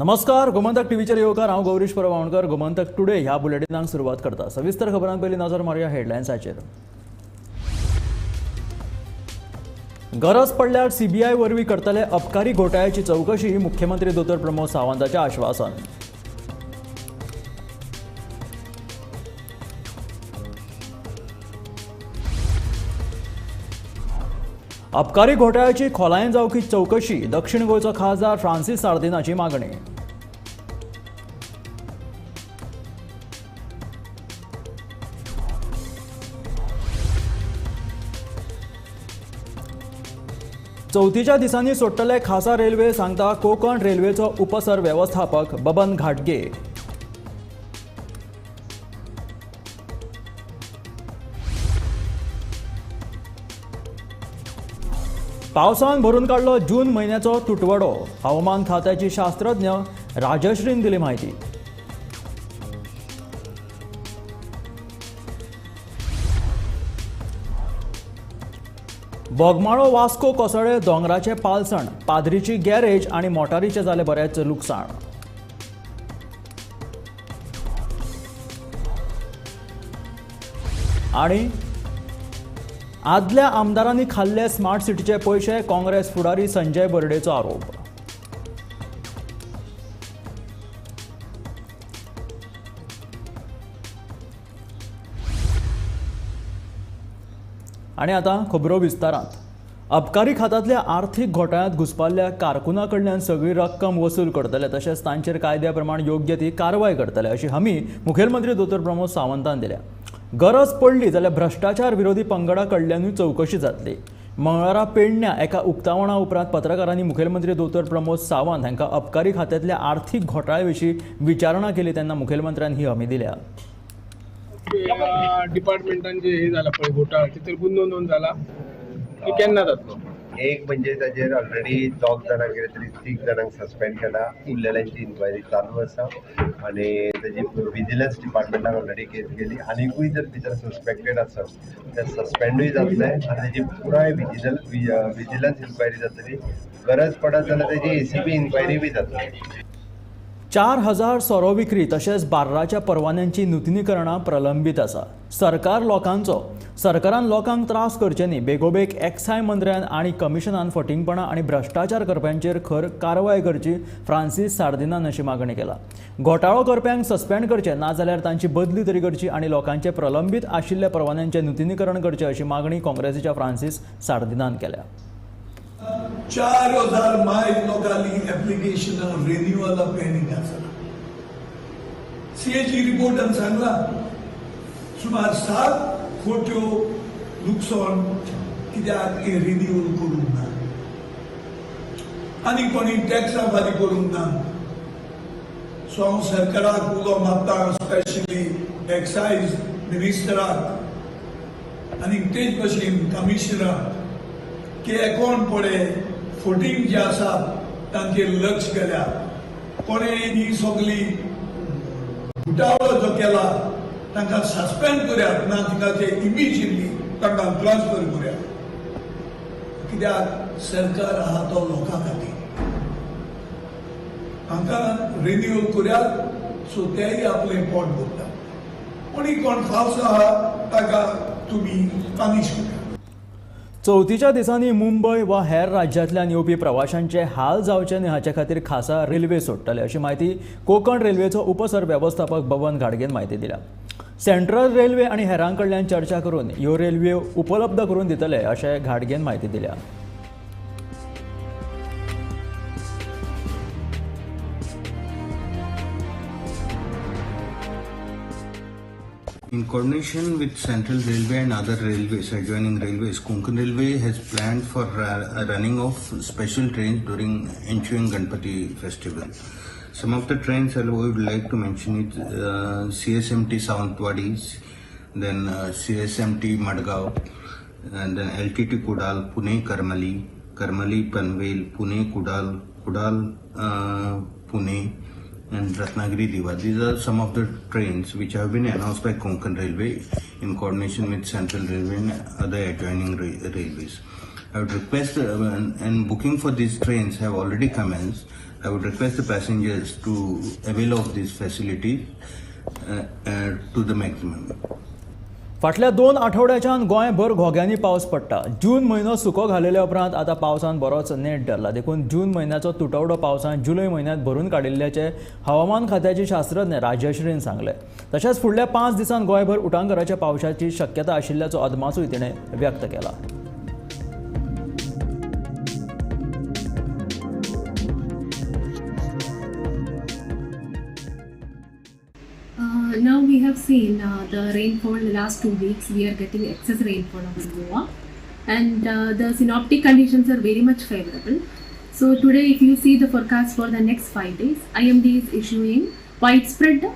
नमस्कार, गोमंतक टीव्हीचेर येवकार. हांव गौरीश परब गावणकर. गोमंतक टुडे ह्या बुलेटिनाक सुरवात करता. सविस्तर खबरां पयलीं नजर मारुया हेडलायन्साचेर. गरज पडल्यार सीबीआय वरवीं करतले अबकारी घोटाळ्याची चवकशी, मुख्यमंत्री दोतोर प्रमोद सावंताचें आश्वासन. अबकारी घोटाळ्याची खोलायेन जावपी चवकशी, दक्षिण गोंयचो खासदार फ्रांसीस सार्दिनाची मागणी. चवथीच्या दिसांनी सोडटले खासा रेल्वे, सांगता कोकण रेल्वेचो उपसर व्यवस्थापक बबन घाटगे. पावसान भरून काडलो जून म्हयन्याचो तुटवडो, हवामान खात्याची शास्त्रज्ञ राजश्रीन दिली म्हायती. बोगमाळो वास्को कोसळे दोंगराचे पालसण, पाद्रीची गॅरेज आनी मोटारीचें जालें बरेंच लुकसाण. आनी आदल्या आमदारांनी खाल्ले स्मार्ट सिटीचे पयशे, काँग्रेस फुडारी संजय बर्डेचो आरोप. आनी आतां खबरो विस्तारांत. अबकारी खात्यांतल्या आर्थीक घोटाळ्यांत घुसपाल्ल्या कारकुना कडल्यान सगळी रक्कम वसूल करतले, तशेंच तांचेर कायद्या प्रमाण योग्य ती कारवाय करतले अशी हमी मुखेलमंत्री दोतोर प्रमोद सावंतान दिल्या. गरज पडली जाल्यार भ्रश्टाचार विरोधी पंगडा कडल्यानूय चवकशी जातली. मंगळारा पेडण्या एका उक्तावणा उपरांत पत्रकारांनी मुखेलमंत्री दोतोर प्रमोद सावंत हांकां अबकारी खात्यांतल्या आर्थीक घोटाळ्या विशीं विचारणा केली तेन्ना मुखेलमंत्र्यान ही हमी दिल्या. डिपार्टमेंटान जे हे जाला पळय घोटाळा तितून गुन्यांव नोंद जाला की केन्ना जातलो? एक म्हणजे ताजेर ऑलरेडी 2 जाणांक कितें तरी 3 जाणांक सस्पेंड केला, उरलेल्यांची इन्क्वायरी चालू आसा आनी ताजी विजिलन्स डिपार्टमेंटान ऑलरेडी केस गेली. आनीकूय जर भितर सस्पेक्टेड आसत ते सस्पेंडूय जातले आनी ताजी पुराय विजिलन्स इन्क्वायरी जातली. गरज पडत जाल्यार ताजी ACB inquiry बी जातली. 4000 सोरो विक्री तशेंच बार्राच्या परवान्यांची नुतनीकरणां प्रलंबीत आसा. सरकार लोकांचो, सरकारान लोकांक त्रास करचे न्ही. बेगोबेग एक्साय मंत्र्यान आनी कमिशनान फटींगपणां आनी भ्रश्टाचार करप्यांचेर खर कारवाय करची, फ्रांसीस सार्दिनान अशी मागणी केला. घोटाळो करप्यांक सस्पेंड करचे, नाजाल्यार तांची बदली तरी करची आनी लोकांचे प्रलंबीत आशिल्ल्या परवान्यांचें नुतनीकरण करचें अशी मागणी काँग्रेसीच्या फ्रांसीस सार्दिनान केल्या. 4000 मायज लोकांनी एप्लिकेशन रिन्युअला पेंडींग आसा. सीएजी रिपोर्टान सांगला सुमार 7 कोट्यो लुकसाण कित्याक हे रिन्युअल करूंक ना आनी कोणी टॅक्सां फारीक करूंक ना. सो हांव सरकाराक उलो मारता, स्पेशली एक्सायज मिनिस्टराक आनी तेच भशेन कमिशनराक की कोण पळय फटींग जे आसा तांचेर लक्ष गेल्या. कोणें ही सगळी घोटाळो जो केला तांकां सस्पेंड करात, ना तिका इमिजिएटली तांकां ट्रान्सफर करात. कित्याक सरकार आहा तो लोकां खातीर, हांकां रिन्यूअल करात सो तेय आपलें पोट भरता. कोणी कोण फावस आहा ताका तुमी पानिश करात. चवथीच्या दिसांनी मुंबय वा हेर राज्यांतल्यान येवपी प्रवाशांचे हाल जावचे न्हय हाचे खातीर खासा रेल्वे सोडटले अशी म्हायती कोकण रेल्वेचो उपसर व्यवस्थापक बबन घाडगेन म्हायती दिल्या. सेंट्रल रेल्वे आनी हेरां कडल्यान चर्चा करून ह्यो रेल्वे उपलब्ध करून दितले अशें घाडगेन म्हायती दिल्या. In coordination with Central Railway and other railways, adjoining railways, Konkan Railway has planned for running of special trains during ensuing Ganpati festival. Some of the trains I would like to mention is CSMT Sawantwadi, then CSMT Madgaon, and then LTT Kudal, Pune Karmali, Karmali Panvel, Pune Kudal, Kudal Pune, and Ratnagiri Diva. These are some of the trains which have been announced by Konkan Railway in coordination with Central Railway and other adjoining railways. I would request, and booking for these trains have already commenced. I would request the passengers to avail of these facilities to the maximum. फाटल्या 2 आठवड्याच्यान गोंयभर घोग्यांनी पावस पडटा. जून म्हयनो सुको घालेल्या उपरांत आतां पावसान बरोच नेट धरला. देखून जून म्हयन्याचो तुटवडो पावसान जुलय म्हयन्यांत भरून काडिल्ल्याचें हवामान खात्याचे शास्त्रज्ञ राजश्रीन सांगलें. तशेंच फुडल्या 5 दिसांत गोंयभर उटांगराच्या पावसाची शक्यता आशिल्ल्याचो अदमासूय तिणें व्यक्त केला. Now we have seen the rainfall the last 2 weeks. We are getting excess rainfall over Goa, and the synoptic conditions are very much favorable. So today, if you see the forecast for the next 5 days, IMD is issuing widespread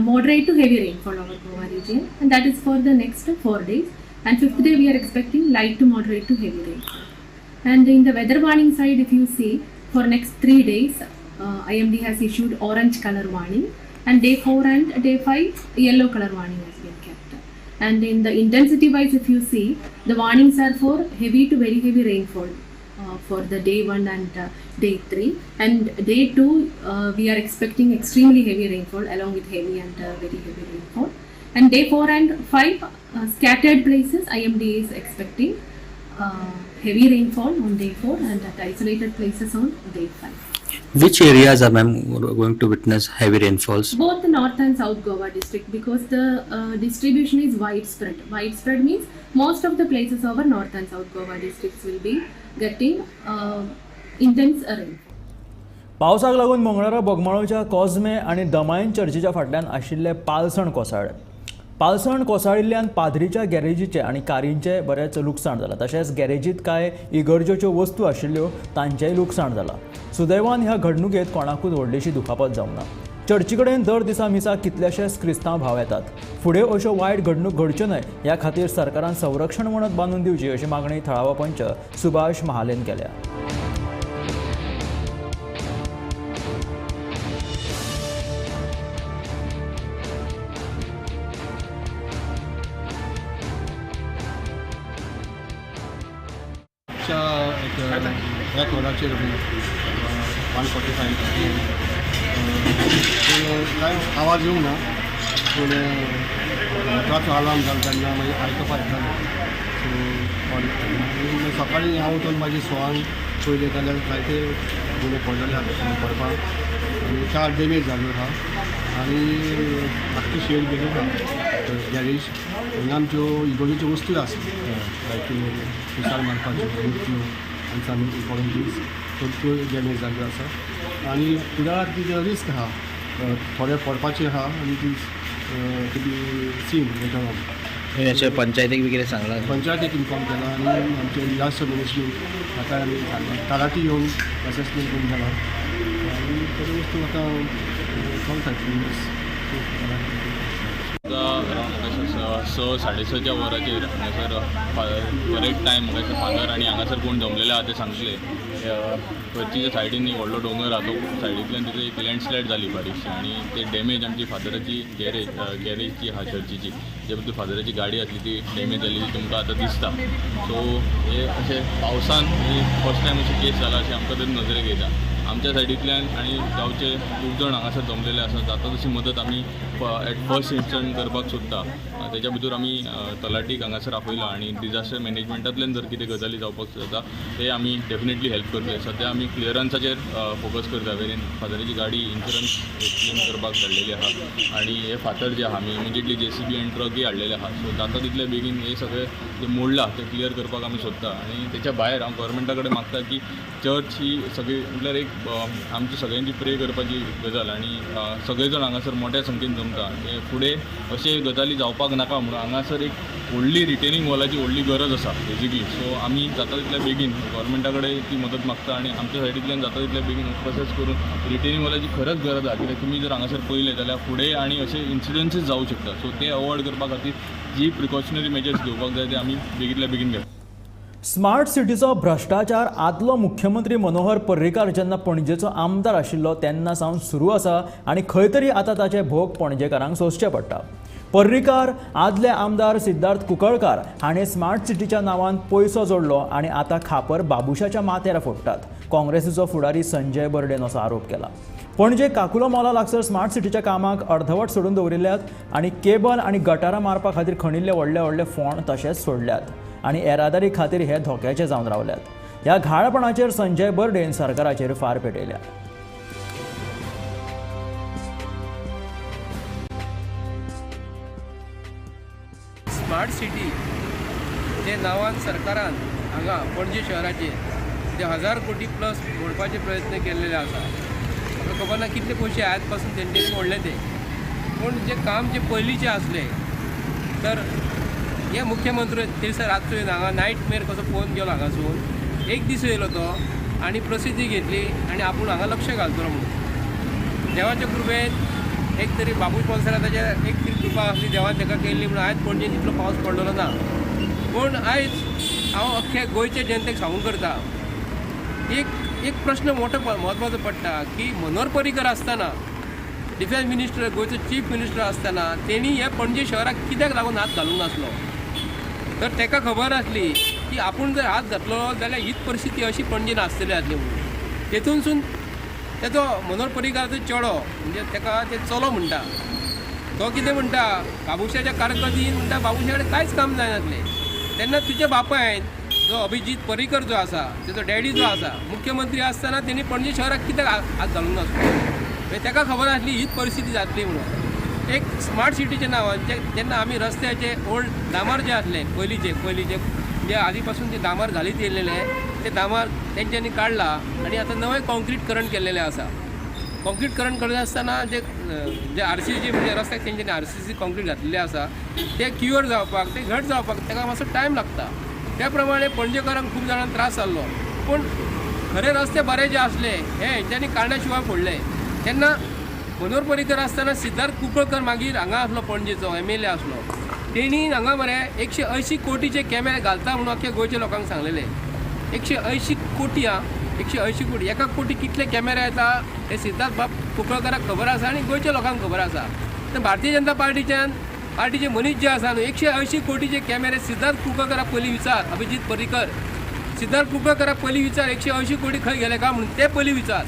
moderate to heavy rainfall over Goa region, and that is for the next 4 days. And 5th day, we are expecting light to moderate to heavy rainfall. And in the weather warning side, if you see for next 3 days, IMD has issued orange color warning. And day 4 and day 5, yellow color warning has been kept. And in the intensity wise, if you see, the warnings are for heavy to very heavy rainfall for the day 1 and day 3. And day 2, we are expecting extremely heavy rainfall along with heavy and very heavy rainfall. And day 4 and 5, scattered places, IMD is expecting heavy rainfall on day 4 and at isolated places on day 5. Which areas are ma'am going to witness heavy rainfalls? Both the North and South Goa district, because the distribution is widespread. Widespread means most of the places over North and South Goa districts will be getting intense rainfall. पावसाक लागून मंगळारा बोगमाळोच्या कॉजमे आनी दमायन चर्चीच्या फाटल्यान आशिल्ले पालसण कोसळ्ळें. पालसण कोसळिल्ल्यान पाद्रीच्या गॅरेजीचें आनी कारींचें बरेंच लुकसाण जालां. तशेंच गॅरेजींत कांय इगर्जेच्यो वस्तू आशिल्ल्यो तांचेंय लुकसाण जालां. सुदैवान ह्या घडणुकेंत कोणाकूच व्हडलीशी दुखापत जावंक ना. चर्ची कडेन दर दिसा मिसाक कितलेशेच क्रिस्तांव भाव येतात. फुडें अश्यो वायट घडणूक घडच्यो न्हय ह्या खातीर सरकारान संरक्षण वणत बांदून दिवची अशी मागणी थळावो पंच सुभाष महालेन केल्या. एक वराचेर 1:45 कांय आवाज येवंक ना, पूण मोटराचो अलार्म जालो तेन्ना मागीर आयकपाक येतालें. सो सकाळीं हांव उठून मागीर सवांक पयलें जाल्यार जायते गुणे पडलेले आसा पडपाक आनी कार डॅमेज जाल्यो आसा आनी आख्खी शेड गेल्यो आसा गॅरेज. हांगा आमच्यो इगर्जेच्यो वस्तू आसा लायक कुसार मारपाच्यो मुर्त्यो आनी सम इम्पॉर्टंट थिंग्स त्यो डॅमेज जाल्ल्यो आसा आनी फुडाराक ती रिस्क आसा, थोडे पडपाचें आसा आनी ती to be seen later on. पंचायतीक बी कितें सांगलां? पंचायतीक इन्फॉर्म केलां आनी आमचे डिजास्टर मॅनेजमेंट हाका आमी सांगलां. तलाठी येवन एसेसमेंट करून जाला आनी थोड्यो वस्तू आतां चलता. हांगासर 6 साडे 6च्या वराचेर हांगासर करेक्ट टायम हांगासर फादर आनी हांगासर कोण जमलेले आहा ते सांगले. चर्चीच्या सायडीन एक व्हडलो दोंगर आहा, तो सायडींतल्यान तिथे एक लँडस्लायड जाली बारीकशी आनी ते डॅमेज आमची फादराची गॅरेज जी आहा चर्चीची, जे भितर फादराची गाडी आसली ती डॅमेज जाली ती तुमकां आतां दिसता. सो हे अशें पावसान हे फर्स्ट टायम अशें केस जाला अशें आमकां तरी नजरेक येता. आमच्या सायडींतल्यान आनी गांवचे खूब जाण हांगासर जमलेले आसा, जाता तशी मदत आमी एट फर्स्ट इन्स्टंट करपाक सोदता. तेच्या भितर आमी तलाटीक हांगासर आपयला आनी डिजास्टर मॅनेजमेंटांतल्यान जर कितें गजाली जावपाक जाता ते आमी डेफिनेटली हेल्प करतले. सद्या आमी क्लियरन्साचेर फोकस करता. वेरीन फादराची गाडी इन्शुरन्स क्लेम करपाक धाडलेली आहा आनी हे फातर जे आहा आमी इमिजिएटली जेसीबी आनी ट्रकय हाडलेले आहा. सो जाता तितले बेगीन हे सगळे जे मोडला ते क्लियर करपाक आमी सोदता. आनी तेच्या भायर हांव गोवोरमेंटा कडेन मागता की चर्च ही सगळी म्हटल्यार एक आमची सगळ्यांची प्रे करपाची गजाल आनी सगळे जाण हांगासर मोठ्या संख्येन जमता. फुडें अशे गजाली जावपाक नाका म्हणून हांगासर एक व्हडली रिटेनिंग वॉलाची व्हडली गरज आसा बेजिकली. सो आमी जाता तितल्या बेगीन गोवोरमेंटा कडेन ती मदत मागता आनी आमच्या सायडींतल्यान जाता तितल्या बेगीन प्रोसेस करून रिटेनिंग वॉलाची खरंच गरज आसा. कित्याक तुमी जर हांगासर पळयलें जाल्यार फुडें आनी अशे इन्सिडन्सीस जावं शकता. सो ते अवॉयड करपा खातीर जी प्रिकॉशनरी मेजर्स घेवपाक जाय ते आमी बेगींतल्या बेगीन घेता. स्मार्ट सिटीचो भ्रश्टाचार आदलो मुख्यमंत्री मनोहर पर्रीकार जेन्ना पणजेचो आमदार आशिल्लो तेन्ना सावन सुरू आसा आनी खंय तरी आतां ताचे भोग पणजेकारांक सोंसचे पडटा. पर्रीकार आदले आमदार सिद्धार्थ कुंकळकार हाणें स्मार्ट सिटीच्या नांवान पयसो जोडलो आनी आतां खापर बाबुशाच्या माथ्यार फोडटात. काँग्रेसीचो फुडारी संजय बर्डेन असो आरोप केला. पणजे काकुलो मॉला लागसर स्मार्ट सिटीच्या कामाक अर्धवट सोडून दवरिल्ल्यात आनी केबल आनी गटारां मारपा खातीर खणिल्ले व्हडले व्हडले फोंड तशेंच सोडल्यात आनी येरादारी खातीर हे धोक्याचे जावन रावल्यात. ह्या घाळपणाचेर संजय बर्डेन सरकाराचेर फार पेटयल्या. स्मार्ट सिटी जे नांवान सरकारान हांगा पणजे शहराचेर ते 1000 कोटी प्लस मोडपाचे प्रयत्न केल्लेले आसा. म्हाका खबर ना कितले पयशे आयज पासून तेंच्यांनी मोडले ते, पूण जे काम जे पयलींचे आसले तर हे मुख्यमंत्री ते दिसा रातचो येवन हांगा नायट मेर कसो पळोवन गेलो, हांगासून एक दीस येयलो तो आनी प्रसिद्धी घेतली आनी आपूण हांगा लक्ष घालतलो म्हणून. देवाच्या कृपेन एक तरी बाबूश बोल्साराचेर एक तरी कृपा आसली देवान ताका केल्ली म्हणून आयज पणजेन इतलो पावस पडलेलो ना. पूण आयज हांव अख्ख्या गोंयच्या जनतेक सांगूंक करता, एक एक प्रश्न मोठो म्हत्वाचो पडटा की मनोहर पर्रीकर आसतना डिफेन्स मिनिस्टर, गोंयचो चीफ मिनिस्टर आसतना तेणी हे पणजे शहराक कित्याक लागून हात घालूंक नासलो? तर ताका खबर आसली की आपूण जर हात घातलो जाल्यार हीच परिस्थिती अशी पणजेन आसतली आसली म्हणून. तेतूनसून तेचो मनोहर पर्रीकराचो चेडो म्हणजे ताका ते चलो म्हणटा, तो कितें म्हणटा बाबुशाच्या कारकिर्दीन म्हणटा बाबुशा कडेन कांयच काम जायनासलें. तेन्ना तुज्या बापायन जो अभिजीत पर्रीकर जो आसा, तेजो डॅडी जो आसा, मुख्यमंत्री आसतना तेणी पणजे शहराक कित्याक हात घालूंक नासलो? मागीर ताका खबर आसली हीच परिस्थिती जातली म्हणून. एक स्मार्ट सिटीच्या नांवान जेन्ना आमी रस्त्याचे ओल्ड डांबर जे आसले पयलींचे पयलींचे जे आदी पासून ते डांबर घालीत येयलेले ते डांबर तेंच्यांनी काडला आनी आतां नवें कॉन्क्रीटकरण केल्लेलें आसा. कॉन्क्रीटकरण करता आसतना जे जे आरसीसी म्हणजे रस्त्याक तेंच्यांनी आरसीसी कॉन्क्रीट घातलेलें आसा ते क्युअर जावपाक, ते घट जावपाक ताका मातसो टायम लागता. त्या प्रमाणे पणजेकारांक खूब जाणांक त्रास जाल्लो, पूण खरे रस्ते बरे जे आसले हे हेंच्यांनी कारण्या शिवाय फोडले. तेन्ना मनोहर पर्रीकर आसतना सिद्धार्थ कुंकळकर मागीर हांगा आसलो, पणजेचो MLA आसलो, तेणी हांगा मरे 180 कोटीचे कॅमेरे घालता म्हणून अख्ख्या गोंयच्या लोकांक सांगलेले. 180 कोटी, आं, 180 कोटी, एका कोटी कितले कॅमेरे येता हे सिद्धार्थ बाब कुंकळकराक खबर आसा आनी गोंयच्या लोकांक खबर आसा. तर भारतीय जनता पार्टीच्यान पार्टीचे मनीस जे आसा न्हू 180 कोटीचे कॅमेरे सिद्धार्थ कुंकळकराक पयलीं विचार, अभिजीत पर्रीकर सिद्धार्थ कुंकळकराक पयलीं विचार 180 कोटी खंय गेले काय म्हणून ते पयलीं विचार.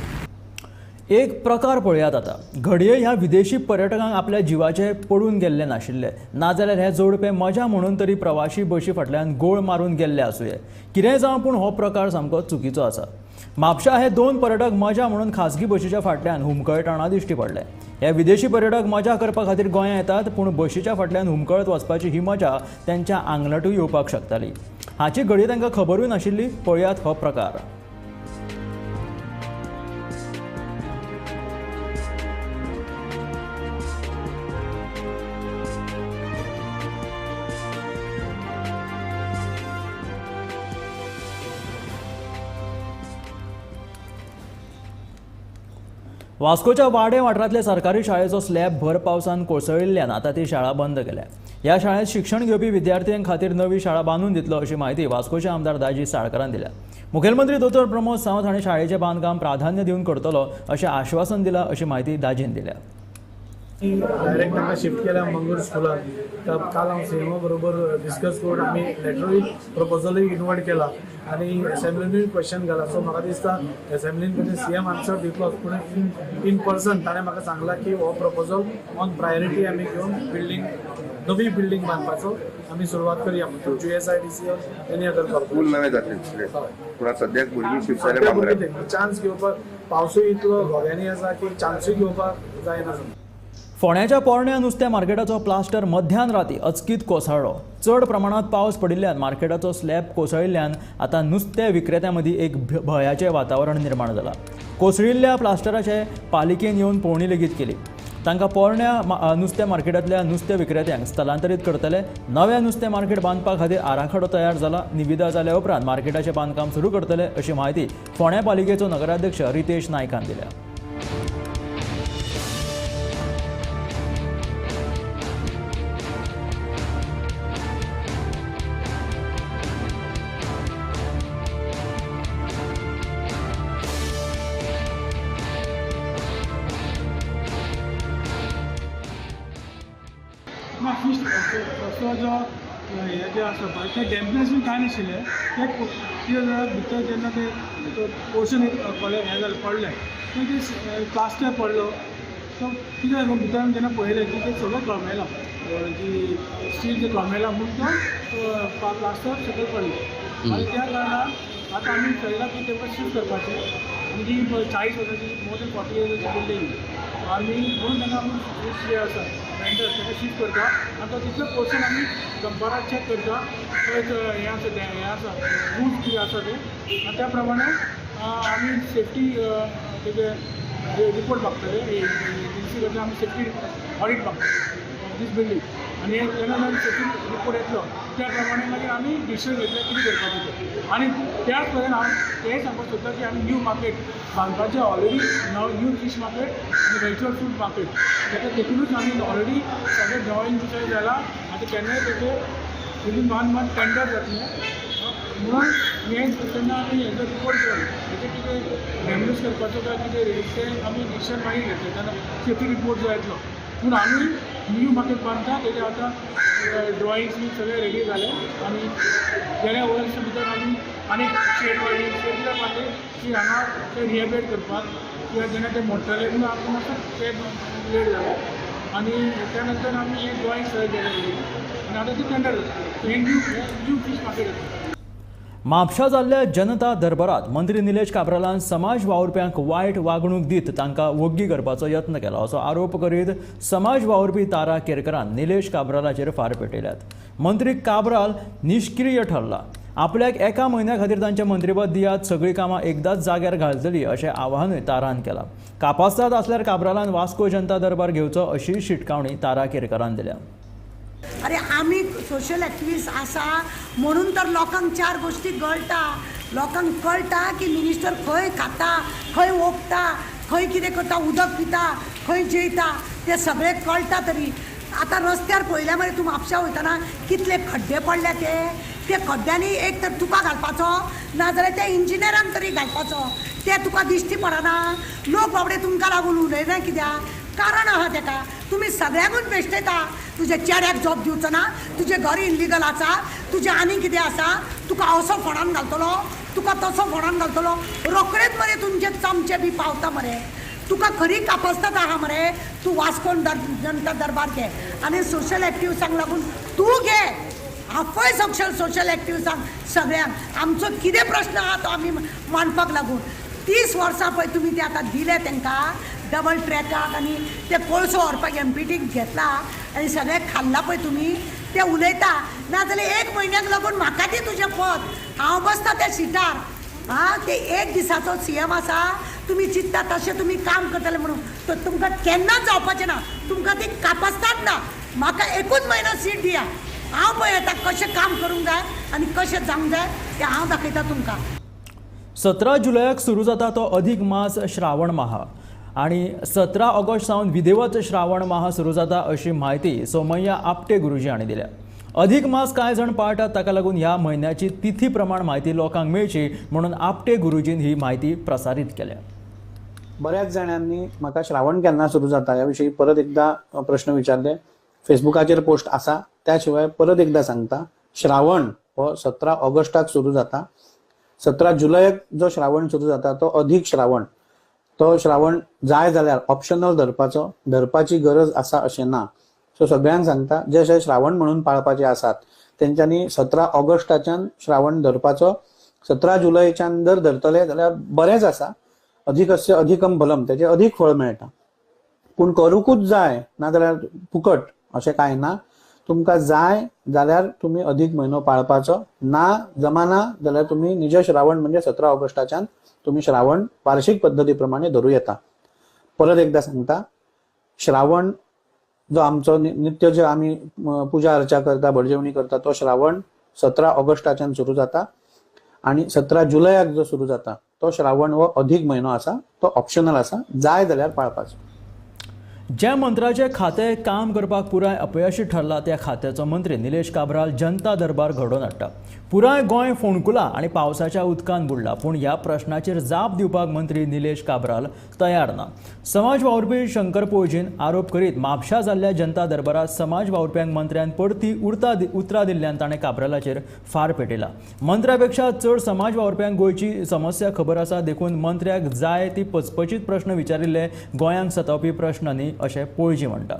एक प्रकार पळयात आतां, घडये ह्या विदेशी पर्यटकांक आपल्या जिवाचे पडून गेल्ले नाशिल्ले, नाजाल्यार हे जोडपे मजा म्हणून तरी प्रवाशी बशी फाटल्यान गोळ मारून गेल्ले आसुये. कितेंय जावं, पूण हो प्रकार सामको चुकीचो आसा. म्हापशा हे 2 पर्यटक मजा म्हणून खाजगी बशीच्या फाटल्यान हुमकळटना दिश्टी पडले. हे विदेशी पर्यटक मजा करपा खातीर गोंयांत येतात, पूण बशीच्या फाटल्यान हुमकळत वचपाची ही मजा त्यांच्या आंगलटूय येवपाक शकताली. हाची घडये तांकां खबरूय नाशिल्ली. पळयात हो प्रकार. वास्कोच्या वाडे वाठारांतले सरकारी शाळेचो स्लॅब भर पावसान कोसळिल्ल्यान आतां ती शाळा बंद केल्या. ह्या शाळेंत शिक्षण घेवपी विद्यार्थ्यां खातीर नवी शाळा बांदून दितलो अशी म्हायती वास्कोचे आमदार दाजी साळकारान दिल्या. मुखेलमंत्री दोतोर प्रमोद सावंत हांणी शाळेचें बांदकाम प्राधान्य दिवन करतलो अशें आश्वासन दिलां अशी म्हायती दाजीन दिल्या. डायरेक्ट तांकां शिफ्ट केल्या मंगूर स्कुलान. तर काल हांव सीएमओ बरोबर डिस्कस करून आमी लेटरूय प्रपोजलूय इनवर्ट केला आनी एसेंब्लीनूय क्वेश्चन घाला. सो म्हाका दिसता एसेंब्लीन ताणें सीएम आन्सर दितलोच, पूण इन पर्सन ताणें म्हाका सांगलां की हो प्रपोजल ऑन प्रायोरिटी आमी घेवन बिल्डींग, नवी बिल्डींग बांदपाचो आमी सुरवात करया म्हणून GSIDC or any other school नवें जातलें. पूण सद्याक भुरगीं शिफ्ट जाल्या, चान्स घेवपाक पावसूय इतलो घोग्यांनी आसा की चान्सूय घेवपाक जायना. फोंड्याच्या पोरण्या नुस्त्या मार्केटाचो प्लास्टर मध्यान राती अचकीत कोसळ्ळो. चड प्रमाणात पावस पडिल्ल्यान मार्केटाचो स्लॅब कोसळिल्ल्यान आतां नुस्तें विक्रेत्यां मदीं एक भंयाचें वातावरण निर्माण जालां. कोसळिल्ल्या प्लास्टराचे पालिकेन येवन पळोवणी लेगीत केली. तांकां पोरण्या नुस्तें मार्केटांतल्या नुस्तें विक्रेत्यांक स्थलांतरीत करतले. नव्या नुस्तें मार्केट बांदपा खातीर आराखडो तयार जाला. निविदा जाल्या उपरांत मार्केटाचें बांदकाम सुरू करतले अशी म्हायती फोंड्या पालिकेचो नगराध्यक्ष रितेश नायकान दिल्या. बिल्डिंगेचो जो हे जे आसा पळय ते डॅम्पनस बी कांय नाशिल्लें. ते कितें भितर जेन्ना ते पोर्शन हें जालें पडलें ते प्लास्टर पडलो. सो कितें जालें भितर आमी जेन्ना पळयलें की तें सगळें कळमेलां, जी स्टील जें कळमेलां म्हूण तो प्लास्टर सकयल पडलें. आनी त्या कारणान आतां आमी ठरयलां की तेमकां शिफ्ट करपाचें. आनी जी 40 वर्सांची मोर दॅन 40 इयर्साची बिल्डींग आमी म्हणून तांकां आमी जे आसा वेंडर ताका शिफ्ट करता. आनी तो तितलो पोर्शन आमी दनपारां चॅक करता, हें आसा हें आसा रूल्स कितें आसा ते, आनी त्या प्रमाणे आमी सेफ्टी तेजे रिपोर्ट मागतले. एजन्सी कडल्यान आमी सेफ्टी ऑडीट मागतले ऑफ these building. आनी जेन्ना सेफ्टी रिपोर्ट येतलो त्या प्रमाणे मागीर आमी डिसिजन घेतले कितें करपाचें तें. आनी त्याच पद्दतीन हांव तेंय सांगपाक सोदता की आमी न्यू मार्केट बांदपाचें ऑलरेडी न्यू फीश मार्केट आनी वेजिटेबल फ्रूट मार्केट ताका तेतूनच आमी ऑलरेडी सगळें ड्रॉइंग बी जालां. आतां केन्नाय तेचें विदीन 1 मंथ टेंडर जातलें म्हणून हें तेन्ना आमी हेजो रिपोर्ट केलो हेजें कितें डॅमेज करपाचो काय कितें तें आमी डिसिजन मागीर घेतलें तेन्ना सेफ्टी रिपोर्ट जो येतलो. पूण आमी न्यू मार्केट बांदता तेजें आतां ड्रॉइंग्स बी सगळें रेडी जालें. आनी गेल्या वर्स भितर आमी आनीक शेड बांदली, शेड कित्याक बांदली की हांगा ते रिहेबिलेट करपाक कित्याक जेन्ना ते मोडटले म्हणून आमकां मातसो ते लेट जालें. आनी त्या नंतर आमी हें ड्रॉइंग सगळें केलें आनी आतां ती टेंडर जाता. हें न्यू फीश मार्केट जाता. म्हापशा जाल्ल्या जनता दरबारात मंत्री निलेश काब्रालान समाज वावुरप्यांक वायट वागणूक दीत तांकां वग्गी करपाचो यत्न केला असो आरोप करीत समाज वावुरपी तारा केरकरान निलेश काब्रालाचेर फार पेटयल्यात. मंत्री काब्राल निश्क्रीय ठरला. आपल्याक एका म्हयन्या खातीर तांचें मंत्रीपद दियात, सगळीं कामां एकदांच जाग्यार घालतली अशें आवाहनूय तारान केलां. कापास्ताद आसल्यार काब्रालान वास्को जनता दरबार घेवचो अशी शिटकावणी तारा केरकरान दिल्या. अरे आमी सोशल एक्टिविस्ट आसा म्हणून तर लोकांक चार गोश्टी कळटा, लोकांक कळटा की मिनिस्टर खंय खाता, खंय ओंकता, खंय कितें करता, उदक पिता, खंय जेयता, तें सगळें कळटा. तरी आतां रस्त्यार पळयल्या मरे तूं म्हापशा वयतना कितले खड्डे पडल्या ते, ते खड्ड्यांनी एक तर तुका घालपाचो नाजाल्यार त्या इंजिनियरान तरी घालपाचो, ते तुका दिश्टी पडना. लोक बाबडे तुमकां लागून उलयना कित्याक कारण आहा तेका. तुमी सगळ्यांकूच बेश्टयता. तुज्या चेड्याक जॉब दिवचो ना, तुजें घर इल्लिगल आसा, तुजें आनी कितें आसा, तुका असो फोणान घालतलो, तुका तसो फोणान घालतलो. रोखडेच मरे तुमचे चमचे बी पावता मरे. तुका खरी कापस्ताद आहा मरे, तूं वास्कोन जनता दरबार घे आनी सोशल एक्टिविस्टांक लागून तूं घे, आपय सोशल एक्टिविस्टांक सगळ्यांक. आमचो कितें प्रश्न आहा तो आमी मांडपाक लागून 30 वर्सां पळय तुमी ते आतां दिले तांकां डबल ट्रॅकाक आनी ते कोळसो व्हरपाक एमपीटीक घेतला आनी सगळें खाल्लां पळय तुमी, ते उलयता. नाजाल्यार एक म्हयन्याक लागून म्हाका दी तुजें पद, हांव बसता त्या सिटार. आं, ते एक दिसाचो सीएम आसा, तुमी चिंत्ता तशें तुमी काम करतले म्हणून तर तुमकां केन्नाच जावपाचें ना. तुमकां ती कापस्ताद ना. म्हाका एकूच म्हयनो सीट दिया, हांव पळय येता कशें काम करूंक जाय आनी कशें जावंक जाय तें हांव दाखयता तुमकां. 17 जुलयाक सुरू जाता तो अधिक मास श्रावण माह आनी 17 ऑगस्ट सावन विधिवत श्रावण माह सुरू जाता अशी म्हायती सोमय्या आपटे गुरुजी हांणी दिल्या. अधिक मास कांय जाण पाळटात, ताका लागून ह्या म्हयन्याची तिथी प्रमाण म्हायती लोकांक मेळची म्हणून आपटे गुरुजीन ही म्हायती प्रसारीत केल्या. बऱ्याच जाणांनी म्हाका श्रावण केन्ना सुरू जाता ह्या विशीं परत एकदा प्रश्न विचारले. फेसबुकाचेर पोस्ट आसा, त्या शिवाय परत एकदा सांगता, श्रावण हो 17 ऑगस्टाक सुरू जाता. 17 जुलयाक जो श्रावण सुरू जाता तो अधिक श्रावण. तो श्रावण जाय जाल्यार ऑप्शनल धरपाचो, धरपाची गरज आसा अशें ना. सो सगळ्यांक सांगता, जे जे श्रावण म्हणून पाळपाचे आसात तेंच्यांनी 17 ऑगस्टाच्यान श्रावण धरपाचो. 17 जुलयच्यान जर धरतले जाल्यार बरेंच आसा, अधिकस्य अधिकम भलम, तेजें अधिक फळ मेळटा. पूण करूंकूच जाय नाजाल्यार फुकट अशें कांय ना. तुमकां जाय जाल्यार तुमी अधिक म्हयनो पाळपाचो, ना जमाना जाल्यार तुमी निज श्रावण म्हणजे 17 ऑगस्टाच्यान तुमी श्रावण वार्षिक पद्दती प्रमाणे धरूं येता. परत एकदा सांगता, श्रावण जो आमचो नित्य जे आमी पुजा अर्चा करता, भटजेवणी करता, तो श्रावण 17 ऑगस्टाच्यान सुरू जाता आनी 17 जुलयाक जो सुरू जाता तो श्रावण हो अधिक म्हयनो आसा, तो ऑप्शनल आसा, जाय जाल्यार पाळपाचो. ज्या मंत्र्याचे खातें काम करपाक पुराय अपयशी ठरला त्या खात्याचो मंत्री निलेश काब्राल जनता दरबार घडोवन हाडटा. पुराय गोंय फोंडकुला आनी पावसाच्या उदकान बुडला, पूण ह्या प्रश्नाचेर जाप दिवपाक मंत्री निलेश काब्राल तयार ना. समाज वावुरपी शंकर पोळजीन आरोप करीत म्हापशा जाल्ल्या जनता दरबारात समाज वावुरप्यांक मंत्र्यान परती उतरां दिल्ल्यान ताणें काब्रालाचेर फार पेटयला. मंत्र्यापेक्षा चड समाज वावुरप्यांक गोंयची समस्या खबर आसा, देखून मंत्र्याक जाय ती पचपचीत प्रश्न विचारिल्ले गोंयांक सतावपी प्रश्न न्ही अशें पोळजी म्हणटा.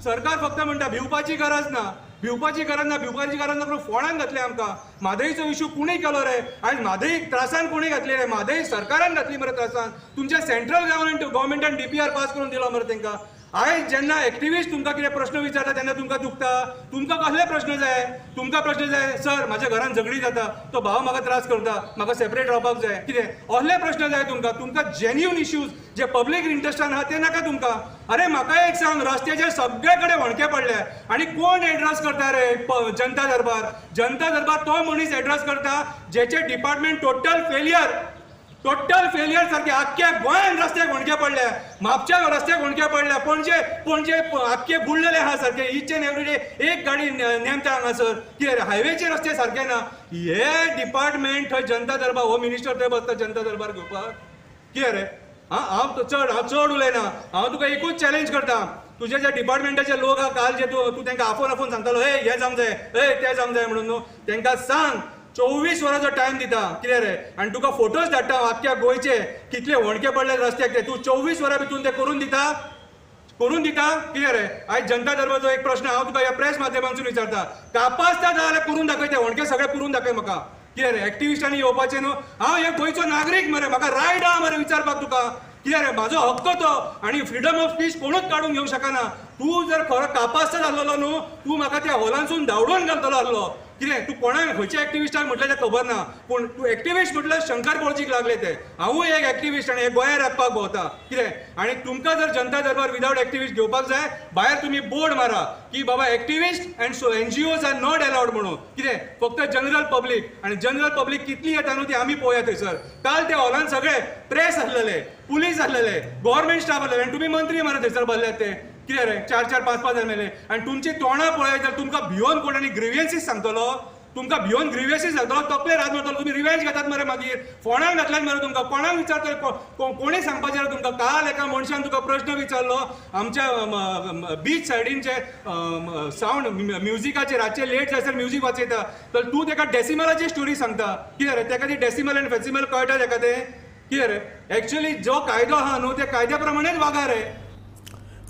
सरकार फक्त म्हणटा भिवपाची गरज ना, भिवपाची गरज ना, भिवपाची गरज ना, पूण फोंडान घातले आमकां. म्हादईचो इशू कोणी केलो रे? आयज म्हादई त्रासान कोणी घातली रे? म्हादई सरकारान घातली मरे त्रासान. तुमच्या सेंट्रल गव्हर्मेंटान DPR पास करून दिलो मरे तांकां. आयज जेन्ना एक्टिविस्ट तुमकां कितें प्रश्न विचारता तेन्ना तुमकां दुखता. तुमकां कसले प्रश्न जाय? तुमकां प्रश्न जाय, सर म्हाज्या घरान झगडी जाता, तो भाव म्हाका त्रास करता, म्हाका सेपरेट रावपाक जाय, कितें असले प्रश्न जाय तुमकां. तुमकां जेन्युन इश्यूज जे पब्लीक इंट्रस्टान आहा ते नाका तुमकां. अरे म्हाका एक सांग, रस्त्याचेर सगळे कडेन होणके पडले आनी कोण एड्रेस करता रे जनता दरबार? जनता दरबार तो मनीस एड्रेस करता जेचे department total failure, total failure सारखे. आख्ख्या गोंयान रस्त्याक होणके पडले, म्हापशा रस्त्याक होणके पडले, पणजे पणजे आख्खे बुडलेले आहा सारखे. इच एंड एवरी डे एक गाडी नेमता हांगासर. कितें हायवेचे रस्ते सारके ना. हे डिपार्टमेंट थंय जनता दरबार, हो मिनिस्टर थंय बसता जनता दरबार घेवपाक. कितें रे? हां, हांव चड उलयना. हांव तुका एकूच चॅलेंज करता, तुजे ज्या डिपार्टमेंटाचे लोक आहा काल जे तूं तांकां आफोवन आफोवन सांगतालो, हे हें जावंक जाय, हे तें जावंक जाय म्हणून न्हू, तांकां सांग 24 वरांचो टायम दिता. कितें रे? आनी तुका फोटोज धाडटा आख्ख्या गोंयचे कितले होणके पडले रस्त्याक ते. तूं 24 वरां भितून ते करून दिता, करून दिता? कितें रे? आयज जनता दरबारचो एक प्रश्न हांव तुका ह्या प्रेस माध्यमांतसून विचारता, कापासता जाल्यार करून दाखय, ते होणके सगळे पुरून दाखय म्हाका. कितें रे? एक्टिविस्टांनी येवपाचें न्हू. हांव हे गोंयचो नागरीक मरे, म्हाका रायट आहा मरे विचारपाक तुका. कितें रे? म्हाजो हक्क तो, आनी फ्रिडम ऑफ स्पीच कोणूच काडून घेवंक शकना. तूं जर खरो कापासता जाल्लो न्हू, तूं म्हाका त्या हॉलांसून धांवडून घालतलो आसलो. कितें तूं कोणाक खंयच्या एक्टिविस्टाक म्हटलें तें खबर ना, पूण तूं एक्टिविस्ट म्हटल्यार शंकर पोळजीक लागले ते. हांवूय एक एक्टिविस्ट आनी हे गोंया राखपाक भोंवता. कितें? आनी तुमकां जर जनता दरबार विदावट एक्टिविस्ट घेवपाक जाय, भायर तुमी बोर्ड मारा की बाबा activist and so NGOs are not allowed म्हणून. कितें? फक्त जनरल पब्लीक. आनी जनरल पब्लीक कितली येता न्हू ती आमी पळोवया थंयसर. काल त्या हॉलान सगळे प्रेस आसलेले, पुलीस आसलेले, गव्हर्मेंट स्टाफ आसलेले, आनी तुमी मंत्री मारा थंयसर बसल्यात ते. कितें रे? 4 4 5 5 मेले. आनी तुमची तोंडां पळयत जाल्यार तुमकां भियोन कोण आनी ग्रिवियन्सीस सांगतलो, तुमकां भियोन ग्रिवियन्सीस सांगतलो, तकलेर हात मारतलो. तुमी रिवेंज घेतात मरे, मागीर फोंडाक घातल्यात मरे तुमकां. कोणाक विचारतले? कोणी सांगपाचें रे तुमकां? काल एका मनशान तुका प्रश्न विचारलो आमच्या बीच सायडीनचे सावंड म्युजिकाचे, रातचे लेट जायसर म्युजीक वाजयता, तर तूं तेका डेसिमलाची स्टोरी सांगता. कितें रे? तेका ती डेसिमल आनी फेसिमल कळटा तेका तें? कितें रे? एक्चुअली जो कायदो आहा न्हू त्या कायद्या प्रमाणेच वागा रे.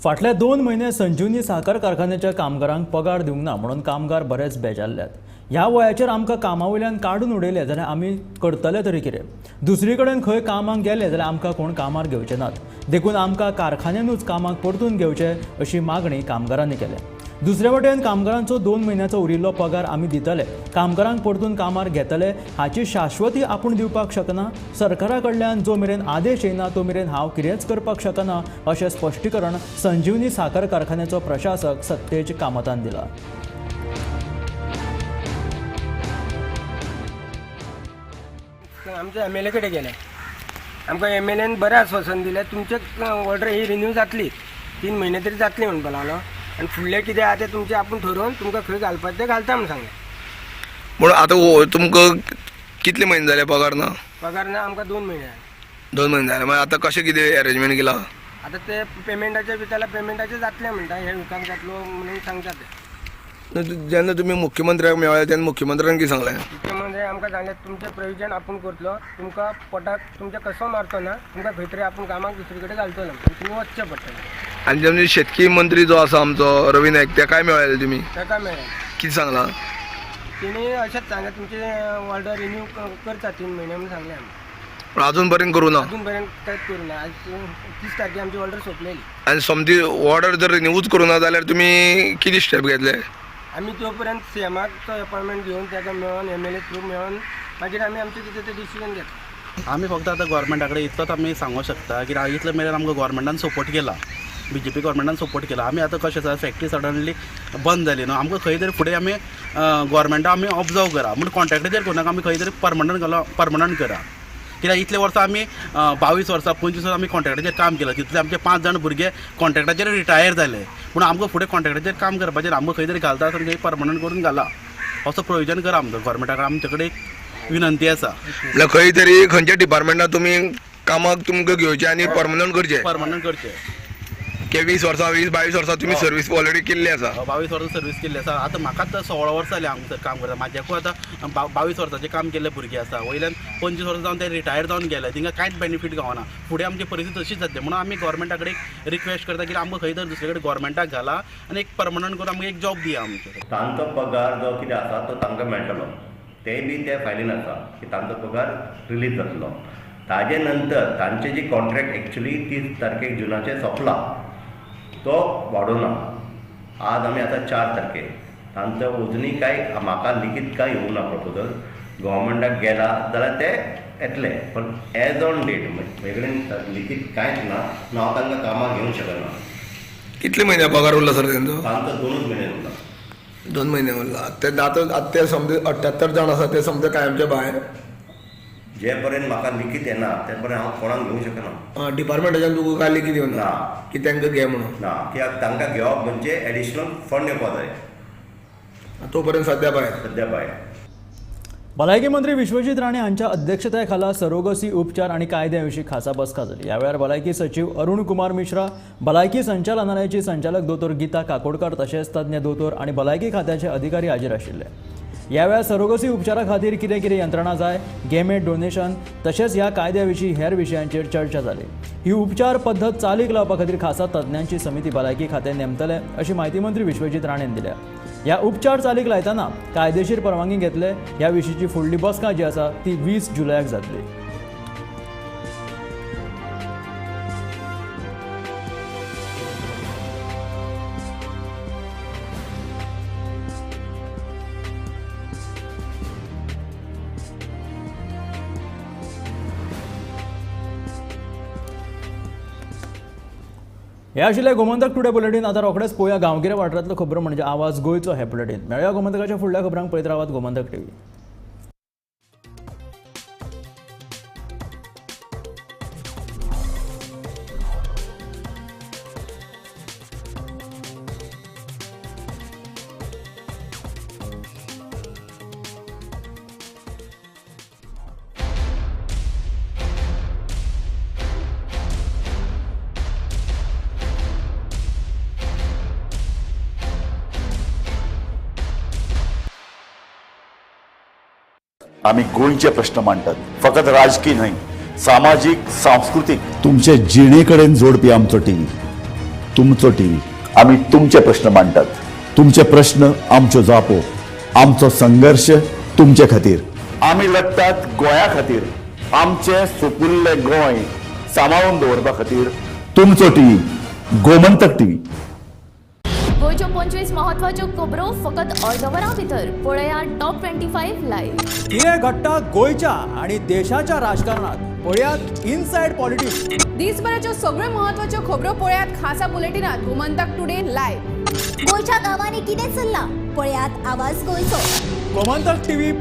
फाटल्या 2 म्हयने संजीवनी साखर कारखान्याच्या कामगारांक पगार दिवंक ना म्हणून कामगार बरेच बेजारल्यात. ह्या वयाचेर आमकां कामा वयल्यान काडून उडयले जाल्यार आमी करतले तरी कितें? दुसरी कडेन खंय कामाक गेले जाल्यार आमकां कोण कामार घेवचे नात, देखून आमकां कारखान्यानूच कामाक परतून घेवचे अशी मागणी कामगारांनी केल्या. दुसरे वटेन कामगारांचो 2 म्हयन्याचो उरिल्लो पगार आमी दितले, कामगारांक परतून कामार घेतले हाची शाश्वती आपूण दिवपाक शकना. सरकारा कडल्यान जो मेरेन आदेश येना तो मेरेन हांव कितेंच करपाक शकना अशें स्पश्टीकरण संजीवनी साखर कारखान्याचो प्रशासक सत्तेज कामतान दिला. आमच्या MLA कडेन गेले, आमकां MLAन बरें आश्वासन दिलें, तुमचे ऑर्डर ही रिन्यू जातली, 3 म्हयने तरी जातली म्हणपाक लागलो. आनी फुडलें कितें आहा तें तुमचें आपूण ठरोवन तुमकां खंय घालपाचें तें घालता म्हूण सांगलें. म्हणून आतां तुमकां कितले म्हयने जाले पगार ना? पगार ना आमकां 2 म्हयने जाले. 2 म्हयने जाले. मागीर आतां कशें कितें अरेंजमेंट केलां? आतां ते पेमेंटाचे विचारल्यार पेमेंटाचें जातलें म्हणटा, हे विकाक जातलो म्हणून सांगता ते. जेन्ना तुमी मुख्यमंत्र्याक मेळ्ळे तेन्ना मुख्यमंत्र्यान कितें सांगलें? मुख्यमंत्री आमकां सांगलें तुमचें प्रोविजन आपूण करतलो, तुमकां पोटाक तुमचें कसो मारचो ना, तुमकां खंय तरी आपूण कामाक दुसरे कडेन घालतलो, तुमी वचचें पडटलें. आनी जेन्ना शेतकी मंत्री जो आसा आमचो रवी नायक, तेकाय मेळ्ळे तुमी? तेका मेळ्ळे. कितें सांगलां? तेणी अशेंच सांगलें तुमचें ऑर्डर रिन्यू करता 3 म्हयने म्हणून सांगलें आमी. पूण अजून पर्यंत करूं ना? अजून पर्यंत कांयच करूं ना. आज 30 तारखे आमची ऑर्डर सोंपलेली. आनी समजी ऑर्डर जर रिन्यूच करूं ना जाल्यार तुमी कितें स्टेप घेतले? आमी तो पर्यंत सीएमाक तो अपॉयंटमेंट घेवन ताका मेळोन MLA through मेळोन मागीर आमी आमचें कितें तें डिसिजन घेतलें. आमी फक्त आतां गोवोरमेंटा कडेन इतलोच आमी सांगूंक शकता की इतले मेरेन आमकां गोवोरमेंटान सपोर्ट केला, BJP गोवोरमेंटान सपोर्ट केला. आमी आतां कशें आसा, फॅक्टरी सडनली बंद जाली न्हू, आमकां खंय तरी फुडें आमी गोवोरमेंटा आमी ऑब्जर्व करा म्हूण कॉन्ट्रॅक्टाचेर करूं नाका, आमी खंय तरी परमनंट घालो, परमनंट करा. कित्याक इतले वर्सां आमी 22 वर्सां 25 वर्सां आमी कॉन्ट्रॅक्टाचेर काम केलां. तितले आमचे 5 जाण भुरगे कॉन्ट्रॅक्टाचेर रिटायर जाले, पूण आमकां फुडें कॉन्ट्रॅक्टाचेर काम करपाचेर आमकां खंय तरी घालता आसतना थंय परमनंट करून घाला असो प्रोविजन करा. आमकां गोवोरमेंटा कडेन आमचे कडेन एक विनंती आसा. म्हणल्यार खंय तरी खंयच्या डिपार्टमेंटात तुमी कामाक तुमकां घेवचें आनी परमनंट करचें. परमनंट करचें. की 20 वर्सां 20-22 वर्सां तुमी सर्वीस ऑलरेडी केल्ली आसा. 22 वर्सां सर्वीस केल्ली आसा. आतां म्हाकाच 16 वर्सां जालीं हांगासर काम करता. म्हाज्याकूय आतां 22 वर्सांचें काम केल्ले भुरगे आसा, वयल्यान 25 वर्सां जावन ते रिटायर जावन गेले, तिंका कांयच बेनिफीट गावना. फुडें आमची परिस्थिती तशीच जातली. म्हणून आमी गोवोरमेंटा कडेन रिक्वेस्ट करता की आमकां खंय तरी दुसरे कडेन गोवोरमेंटाक घाला आनी एक परमनंट करून आमकां एक जॉब दिया. आमचें तांचो पगार जो कितें आसा तो तांकां मेळटलो, ते बी ते फायलीन आसा की तांचो पगार रिलीज जातलो. ताजे नंतर तांचे जी कॉन्ट्रॅक्ट एक्चुली 30 तारखेक जुनाचेर सोंपला तो वाडोवना. आज आमी आतां 4 तारखेर, तांचो अजुनूय कांय म्हाका लिखीत कांय येवंक ना प्रपोजल. गोवोरमेंटाक गेला जाल्यार ते येतले, पण एज ऑन डेट म्हजे कडेन लिखीत कांयच ना. हांव तांकां कामाक घेवंक शकना. कितले म्हयने पगार उरला सर तेंचो? तांचो 2 म्हयने उरला. 2 म्हयने उरला. ते आतां ते समज 78 जाण आसा ते समजा कायमचे भायर. जे पर्यंत म्हाका लिखीत येना ते पर्यंत हांव कोणाक घेवंक शकना. डिपार्टमेंटाच्यान तुका काय लिखीत येवना की तांकां घे म्हणून? ना, कित्याक तांकां घेवप म्हणजे एडिशनल फंड येवपा जाय. तो पर्यंत सद्या भायर. सद्या भायर. भलायकी मंत्री विश्वजीत राणे हांच्या अध्यक्षतेखाला सरोगसी उपचार आनी कायद्या विशीं खासा बसका जाली. ह्या वेळार भलायकी सचीव अरुण कुमार मिश्रा, भलायकी संचालनालयाची संचालक दोतोर गीता काकोडकर तशेंच तज्ञ दोतोर आनी भलायकी खात्याचे अधिकारी हाजीर आशिल्ले. ह्या वेळार सरोगसी उपचारा खातीर कितें कितें यंत्रणा जाय, गॅमेट डोनेशन तशेंच ह्या कायद्या विशीं हेर विशयांचेर चर्चा जाली. ही उपचार पद्दत चालीक लावपा खातीर खासा तज्ञांची समिती भलायकी खातें नेमतले अशी म्हायती मंत्री विश्वजीत राणेन दिल्या. ह्या उपचार चालीक लायतना कायदेशीर परवानगी घेतले ह्या विशींची फुडली बसका जी आसा ती 20 जुलयाक जातली. हे आशिल्लें गोमंतक टुडे बुलेटीन. आतां रोखडेच पळोवया गांवगिऱ्या वाठारांतल्यो खबरो म्हणजे आवाज गोंयचो हे बुलेटीन. मेळया गोमंतकाच्या फुडल्या खबरांक. पळयत रावात गोमंतक टीव्ही. आमी गोंयचे प्रश्न मांडटात, फकत राजकीय न्हय, सामाजीक, सांस्कृतीक. तुमचे जिणे कडेन जोडपी आमचो टीव्ही, तुमचो टीव्ही. आमी तुमचे प्रश्न मांडटात, तुमचे प्रश्न आमच्यो जापो, आमचो संघर्श तुमचे खातीर. आमी लढटात गोंया खातीर, आमचें सुपुल्लें गोंय सांबाळून दवरपा खातीर. तुमचो टीव्ही, गोमंतक टीव्ही. गोंयच्यो 25 महत्वाच्यो खबरो फकत अर्द वरां भितर पळया टॉप 25 लायव्ह. कितें घडटा गोंयच्या आनी देशाच्या राजकारणात पळयात इनसायड पॉलिटिक्स. दिसभराच्यो सगळ्यो महत्वाच्यो खबरो पळयात खासा बुलेटिनात गोमंतक टुडे लायव्ह. गोंयच्या गांवांनी कितें चल्लां पळयात आवाज गोंयचो. गोमंतक टीव्ही.